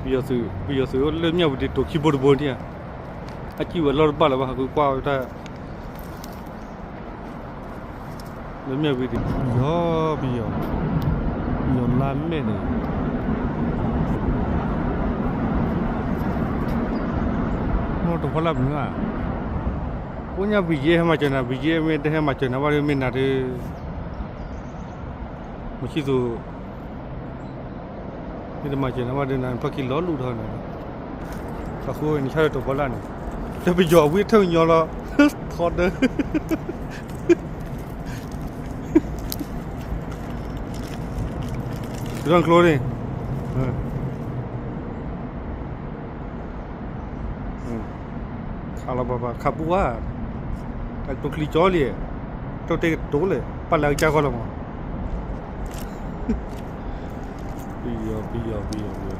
ပယီၤသုး ပယီၤသုးလၢမၠၣ်ဝတံၤတိာ်ခံဘိတဘိန့ၣ်ဧါ, အစံၣ်ဝဲလီၢ်တဘၣ်လၢၤဘၣ် ဟးကွၢ်ဝဲတၢ် လၢမၠၣ်ဝတံၤ ပယီၤ ပယီၤ ပယီၤလါမဲာ်န့ၣ် နီၢ်တဖီလာ်မနုၤဧါ, ကိးညါ ဘံၣ်ကၠ့ ဟဲမၤစၢၤနၤ ဘံၣ်ကၠ့ မ့ၢ်တဟဲမၤစၢၤနၤဘၣ်ဒီး မ့ၢ်နၤဒီး မုၢ်ဆံၣ်သူး မ့ၢ်တမၤစၢၤနၤဘၣ်ဒီး နဖျီၣ်ခံလီၤလူၤထီၣ်န့ၣ်, အဃိန့ၣ် ဆၣ်ဒီးတိာ်ဖီလာ်န့ၣ် လၢပယီၤဝံထၢၣ်ကညီလီၤ, ထီဒၢ တုၤထီၣ်ကျိန့ၣ် ခးလီၤပှၤ ခးပူၤဧါ, တၢ်ကျိချံကၠီလံ, တိၢ်တဲကတိၤလဲၣ် ပာ်လၢအကစၢ်ဂီၢ်လီၤမး, ပယီၤ ပယီၤ ပယီၤ ပယီၤ